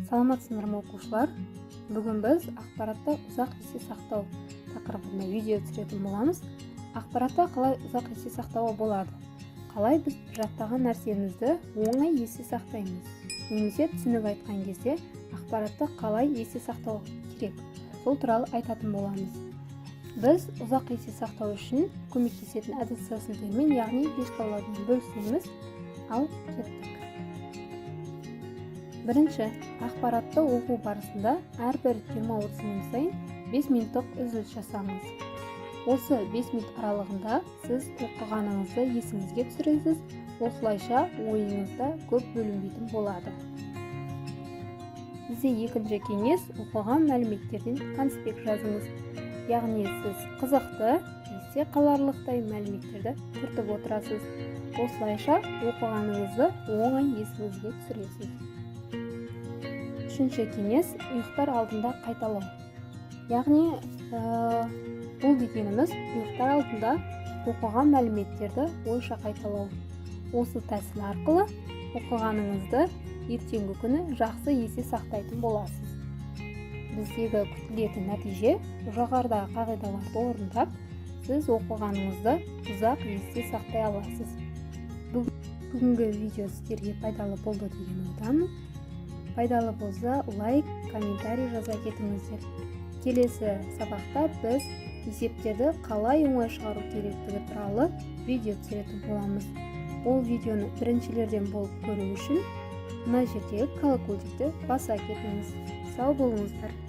Саламатсыздар ма, оқушылар! Бүгін біз ақпаратты ұзақ есте сақтау тақырыбында видео түсіретін боламыз. Ақпаратты қалай ұзақ есте сақтауға болады? Қалай біз жаттаған нәрсемізді оңай есте сақтаймыз немесе түсінік айтқан кезде ақпаратты қалай есте сақтау керек, сол туралы айтатын боламыз. Біз ұзақ есте сақтау үшін көмектесетін әдіс тәсілдермен, яғни фишкалармен бөлісеміз. Ал кеттік! Бірінші, ақпаратты оқу барысында әрбір 20-30 минут сайын 5 минуттық үзіліс жасаңыз. Осы 5 минут аралығында сіз оқығаныңызды есіңізге түсіресіз. Осылайша ойыңызда көп бөлінбейтін болады. Бізде екінші кеңес: оқыған мәліметтерден конспект жазыңыз, яғни сіз қызықты, есте қаларлықтай мәліметтерді түртіп отырасыз. Осылайша оқығаныңызды оңай есіңізге түсіресіз. Үшінші кеңес: ұйықтар алдында қайталау. Яғни бұл дегеніміз ұйықтар алдында оқыған мәліметтерді ойша қайталау. Осы тәсіл арқылы оқығаныңызды ертеңгі күні жақсы есте сақтайтын боласыз. Біздегі күтілетін нәтиже: жоғарыдағы қағидаларды орындап, сіз оқығаныңызды ұзақ есте сақтай аласыз. Бүгінгі видео сіздерге пайдалы болды деген ойдамын. Пайдалы болса, лайк, комментарий жаза кетіңіздер. Келесі сабақта біз есептерді қалай оңай шығару керектігі туралы видео түсіретін боламыз. Ол видеоны біріншілерден болып көру үшін мына жердегі колокольчикті баса кетіңіз. Сау болыңыздар!